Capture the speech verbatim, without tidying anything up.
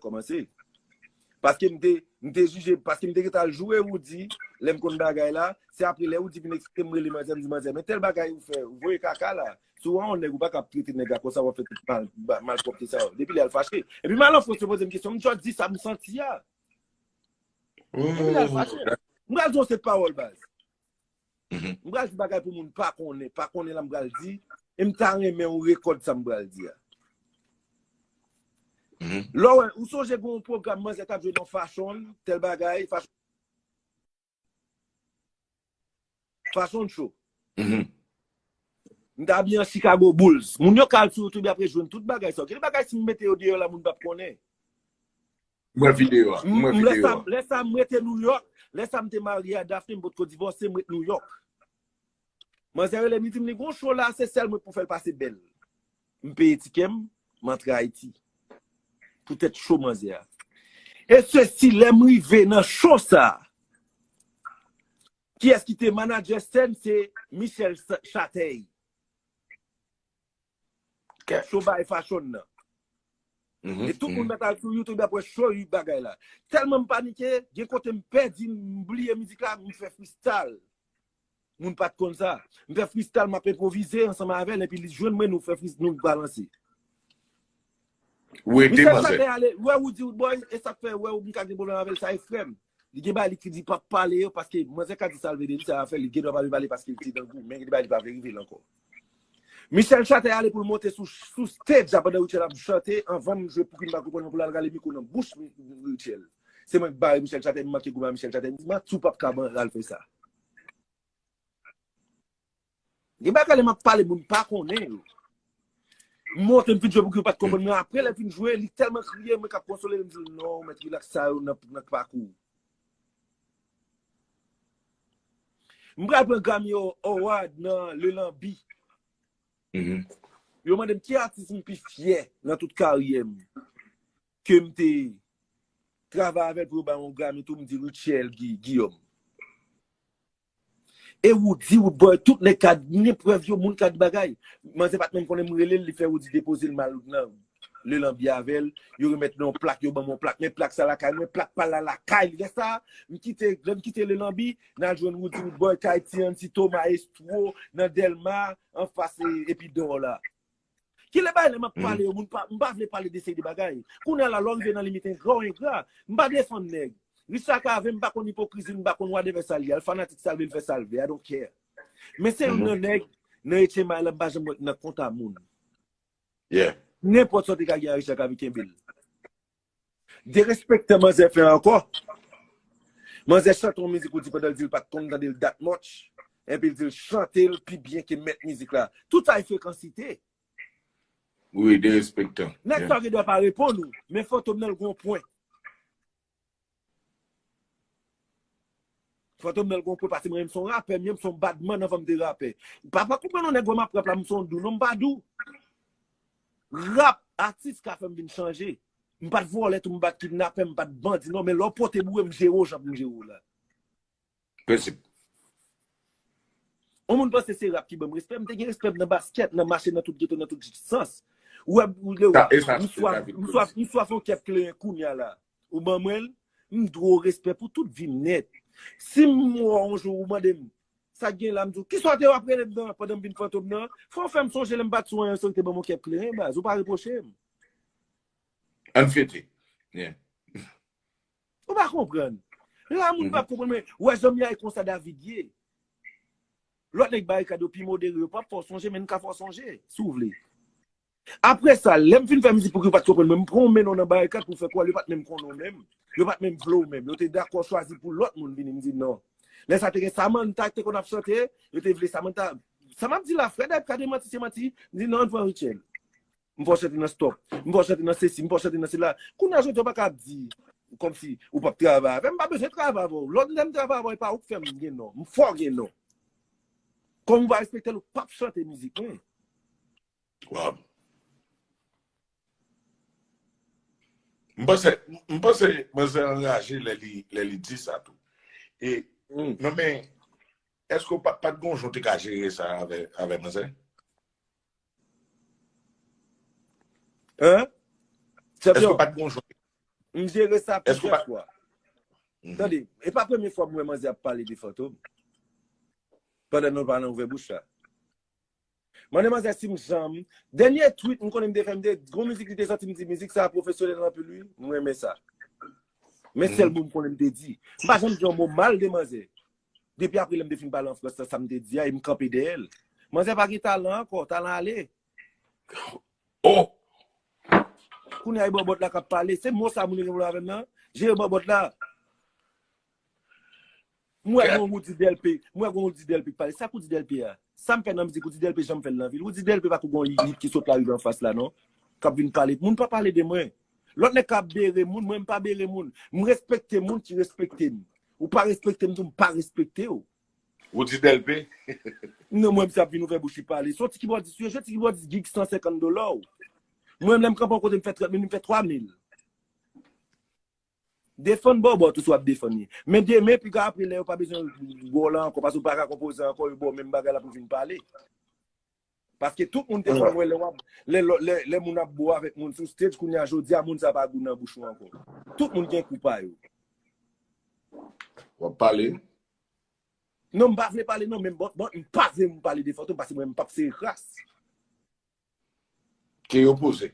kòmanse. Paske m te, m te jije, paske m te gentan al joure Roody, lè m konn bagay la, se apre lè Roody vin eksplike m, rele manzè, m di manzè, men tèl bagay ou fè, ou voye kaka la. Si w wè yon nèg, ou pa ka ap trete nèg la konsa, w ap fè tout mal, malpwòpte sa yo. Depi lè a l fache. Epi m al an Frans, yo poze m kesyon, m just di sa m santi a. Epi lè a l fache. M pral di yon sèt pawòl, baz. M pral di bagay pou moun pa konnen, pa konnen la m pral di, e m ta renmen ou rekòd sa m pral di a. Lè w wè, ou sonje gen yon pwogram manzè t ap jwe nan Fashion, tèl bagay, Fashion, Fashion Show. M t abiye an Chicago Bulls. Moun yo ka al sou YouTube, y ap rejwenn tout bagay sa yo. Gen de bagay si m mete yo deyò la, moun p ap konnen. M wè videyo a. M wè M, lè videyo sa, a. Lè sa m rete Nouyòk, lè sa m te marye a Daphné, m potko divòse, m ret Nouyòk. Manzè rele m, li di m, li gon show la, se sèl mwen k pou fè l pase bèl. M peye tikè m, m antre Ayiti. Poutèt show manzè a. E sesi, lè m rive nan show sa, kiyès ki te manager sèn, se Michel Sa- Chatèy. Show bay Fashion nan. E tout moun mèt al sou YouTube ap wè show yu bagay la. Tèlman m panike, gen kote m pèdi, m bliye mizik la, m fè freestyle. Moun pa t konn sa. M fè freestyle, m ap enpwovize ansanm avè l, epi li jwenn mwen, nou fè freestyle, nou balanse. Ou ede Michel manzè. Chatèy ale, wè ou di ou boy, e sa k fè, wè ou m ka gen pwoblèm avè l, sa e frè m. Li gen bagay li ki di p ap pale yo, paske manzè ka di sa l vle di, sa afè li, gen dwa pa vle pale paske li te nan gou, men gen bagay li pa vle rive l ankò. Michel Chatèy ale pou l monte sou, sou stage la pandan Rutshelle ap chante, anvan m jwe Pouki m pa konprann pou l al rale mikwo nan bouch Rutshelle. Se mwen k bare Michel Chatèy, m manke gou ba Michel Chatèy, m di, Matty, ou p ap ka ban al fè sa. Gen bagay lè m ap pale, moun pa konnen yo. M monte, m fin jwe Pouki yo pa t konprann mwen. Apre lè fin jwe, li tèlman kriye, mwen k ap konsole l, m di l, non, mèt, rilaks, sa yo nan, nan pakou. M pral pran Grammy Award nan Le Lambi. Yo mande m ki atis m pi fyè nan tout karyè m. Ke m te travay avè l pou yo ba yon Grammy tou, m di Rutshelle Guy- Guillaume. E Roody, Roodboy, tout nèg ka gen prèv yo, moun ka di bagay. Manzè pa t menm konnen m rele l, li fè Roody depoze l, m al nan Le Lambi avè l. Yo remèt yon plak, yo ban m yon plak. Men plak sa lakay mwen, plak pa l la lakay li. Lè sa, m kite, lè m kite Le Lambi, n al jwenn Roody, Roodboy, kay Ti Anti, Thomas Estro, nan Dèlma, anfas e, Epi Dò la. Kilè bagay lè m ap pale yo, moun pa, m pa vle pale de seri de bagay. Kounye a la, lè w rive nan limit engra, w engra. M pa defann nèg. Richard Cavé, m pa konn ipokrizi, m pa konn whatever sa l ye. Al fanatik sa l vle, l fè sa l vle. I don't care. Men se youn nan nèg, nan H M I la, m pa janm wè nan konta moun. Nenpòt sa w te ka gen a Richard Cavé, kenbe l. Derespektan manzè fè ankò. Manzè chante yon mizik ou di pandan l di l pa t konn tande l that much. Epi l di l chante l pi byen ke mèt mizik la. Tout sa e frekansite. Wi, derespektan. Nèg sa gen dwa pa reponn ou, men Fantom nan l gon pwen. Fantom nan l gon pwen, paske mwen menm se yon rapè, m menm se yon badman anvan m te rapè. Pa, pa konprann yon nèg wè m ap rap la, m se yon dou, non, m pa dou. Rap, atis ka fè m vin chanje. M pa t vòlè tou, m pa t kidnapè, m pa t bandi, non, men lè w pote boure, m jere w jan pou m jere w la. Prensip. Yon moun panse se rap ki ban m respè, m te gen respè nan baskèt, nan mache, nan tout geto, nan tout sans. Ou wè, ou lè w, m swaf, m swaf, m swaf yon kèp kleren kounye a la. Ou ban mwen l, m dwe w respè pou tout vi m nèt. Si m wè w yon jou ou mande m, sa k gen la, m di w, kisa w te w ap rele m nan pandan m vin Fantom nan? Fò w fè m sonje lè m pa t sou anyen san w te ban m yon kèp kleren, baz, ou pa repwoche m. Ann fete. Yeah. Ou pa konprann. La, moun pa konprann, men, ou wè jan m ye a, e konsa David ye. Lòt nèg Barikad yo pi modere, yo p ap fè w sonje, men n ka fè w sonje, si w vle. Apre sa, lè m fin fè mizik pou ki yo pa t konprann mwen, m pran yon men non nan Barikad pou fè kwè yo pa t menm konnen w menm. Yo pa t menm vle w menm. Yo te dakò chwazi pou lòt moun vini, m di non. Lè sa te gen Samantha ki te konn ap chante, yo te vle Samantha. Sa m ap di la, frè Dayip ka demanti, se manti, m di non, ann pran Rutshelle. M fè w chante nan Stop. M fè w chante nan sesi, m fè w chante nan sela. Kounye a jodi a, w pa ka ap di kòmsi ou p ap travay avè m. M pa bezwen travay avè w. Lòt lè m travay avè w, e pa ou k fè m gen non. M fè w gen non. Kòm ou pa respekte l, ou p ap chante mizik mwen. Wow. M panse, m panse manzè anraje lè li, lè li di sa tou. E, non men, èske w pa, pa t gon jan w te ka jere sa avè, avè manzè? Hein? Èske w pa t gon jan, M jere sa plizyè fwa. Tande, e pa premye fwa m wè manzè ap pale de Fantom. Pandan nou pa nan ouvè bouch la. Mande manzè si m janm. Dènye tweet m konnen m te fè, m te gon mizik li te sòti, m di mizik sa pwofesyonèl anpil wi. M renmen sa. Men sèl mo m konnen m te di. M pa janm di yon mo mal de manzè. Depi apre lè m te fin pale an Frans la, sa m te di a, e m kanpe dèyè l. Manzè pa gen talan ankò, talan ale. Oh! Kounye a e bòbòt la k ap pale. Se mo sa moun yo vle avè m nan. Jere bòbòt la. M wè gon Roody Delpé. M wè gon Roody Delpé k pale. Sa k Roody Delpé a? Sa m fè nan mizik Roody Delpé janm fè l nan vi l. Roody Delpé pa kou gon yit ki sot larive anfas la non. K ap vin pale. Moun pa pale de mwen. Lòt nèg k ap bere moun, mwen m pa bere moun. M respekte moun ki respekte m. Ou pa respekte m tou, m pa respekte w. Roody Delpé? Non, mwen, misye ap vin ouvè bouch li pale. Se yon ti kibòdis, wi, se yon ti kibòdis gig san senkant dola. Mwen, lè m kanpe yon kote, m fè trant mil, m fè twa mil. Defann bòbòt ou si w ap defann li. Men demen, piga apre, lè yo pa bezwen wè w la ankò, paske w pa ka konpoze ankò, yo ba w menm bagay la pou vin pale. Paske tout moun te konn wè lè w ap, lè, lè, lè, lè moun ap bo avèk moun sou stage, kounye a jodi a, moun sa pa gou nan bouch ou ankò. Tout moun gen kou pa yo. W ap pale? Non, m pa vle pale non, men bon, bon, m pa vle m pale de Fantom, paske mwen, m p ap sere kras. Ke yo poze.